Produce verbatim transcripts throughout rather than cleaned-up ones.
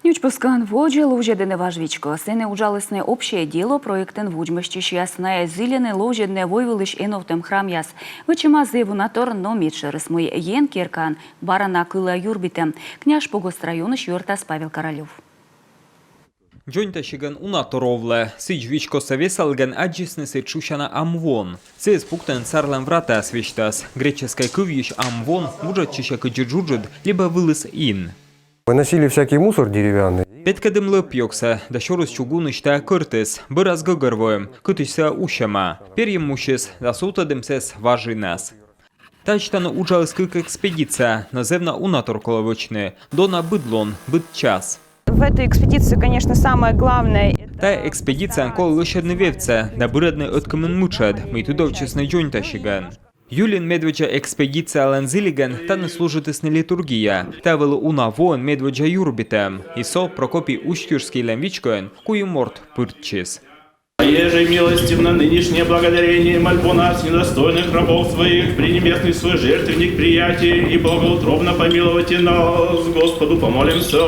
Нюдзпоскаын водзӧ ловзьӧдӧны важ вичкоӧс. Сэні уджалісны «Общее дело» проектын водзмӧстчысьяс. Найӧ зільӧны ловзьӧдны войвылысь эновтӧм храмъяс. Вӧчӧма зэв уна тор, но медшӧрыс, мый Ен керкаын бара на кылӧ юрбитӧм. Княжпогост районысь юӧртас Павел Королёв. Дзоньтасигӧн уна тор овлӧ. Сідз, вичкосӧ весалігӧн аддзисны сідз шусяна амвон. Сійӧс пуктӧны сарлӧн вратаяс весьтас. Греческӧй кывйысь амвон вуджӧдчысьӧ кыдзи джуджыд либӧ вылыс ин. Выносили всякий мусор деревянный. Петкӧдім лӧп-ёгсӧ да сюрис чугунысь тайӧ кӧртыс. Бӧрас гӧгӧрвоим, кытысь сійӧ усьӧма. Перйим мусьыс да сувтӧдім сійӧс важ инас. Тадз тані уджаліс кык экспедиция, но зэв на уна тор колӧ вӧчны. Дона быд лун, быд час. В этой экспедиции, конечно, самое главное, это... Тайӧ экспедицияын колӧ лӧсьӧдны вевтсӧ да бырӧдны ӧткымын мытшӧд, мый тыдовтчисны дзоньтасигӧн. Июльын медводдза экспедициялӧн зілигӧн тані служитісны литургия. Тайӧ вӧлі уна воӧн медводдза юрбитӧм. И со Прокопий Устюжскийлӧн вичкоын куим морт пыртчис. Еже милостивно нынешнее благодарение и мольбу нас, недостойных рабов своих, прими, местный свой жертвенник прияти и благоутробно помиловати нас, Господу помолимся.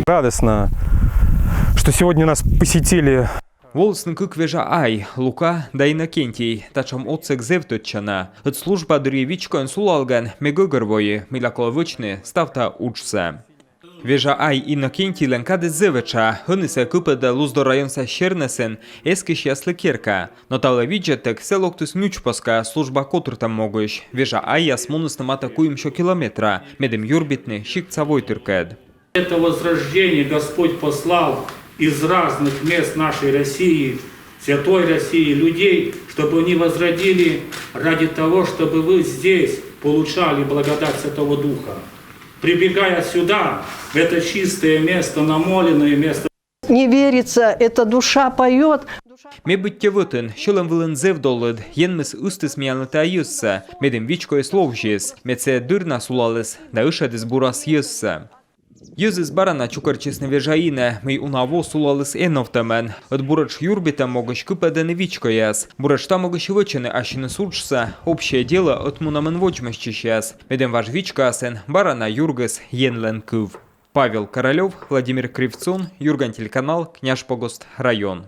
Радостно, что сегодня нас посетили. Волісны кык вежа ай, Лука да Иннокентий. Татшӧм отсӧг зэв тӧдчана. Ӧд служба дырйи вичкоын сулалігӧн ме гӧгӧрвои, мыйла колӧ вӧчны став тайӧ уджсӧ. Вежа ай Иннокентийлӧн кадыс зэв этша. Ӧні сійӧ кыпӧдӧ Луздор районса Сернӧсын эскысьяслы керка. Но та вылӧ видзӧдтӧг сійӧ локтіс Нюдзпоскаӧ служба котыртӧм могысь. Вежа айяс мунісны матӧ куимсё километра, медым юрбитны сиктса войтыркӧд. Это возрождение Господь послал из разных мест нашей России, святой России, людей, чтобы они возродили ради того, чтобы вы здесь получали благодать Святого Духа, прибегая сюда, в это чистое место, намоленное место. Не верится, эта душа поет. Ме быттьӧ вӧтын, сьӧлӧм вылын зэв долыд. Енмыс ыстіс миянлы тайӧ йӧзсӧ, медым вичкоыс ловзис, мед сійӧ дыр на сулаліс да ышӧдіс бурас йӧзсӧ. Йӧзыс бара на чукӧртчисны вежа инӧ, мый уна во сулаліс эновтӧмӧн. Ӧд буретш юрбитӧм могысь кыпӧдӧны вичкояс. Буретш та могысь вӧчӧны ассьыныс уджсӧ «Общее дело» ӧтмунӧмын водзмӧстчысьяс, медым важ вичкоясын бара на юргис Енлӧн кыв. Павел Королёв, Владимир Кривцун, «Юрган» телеканал, Княжпогост район.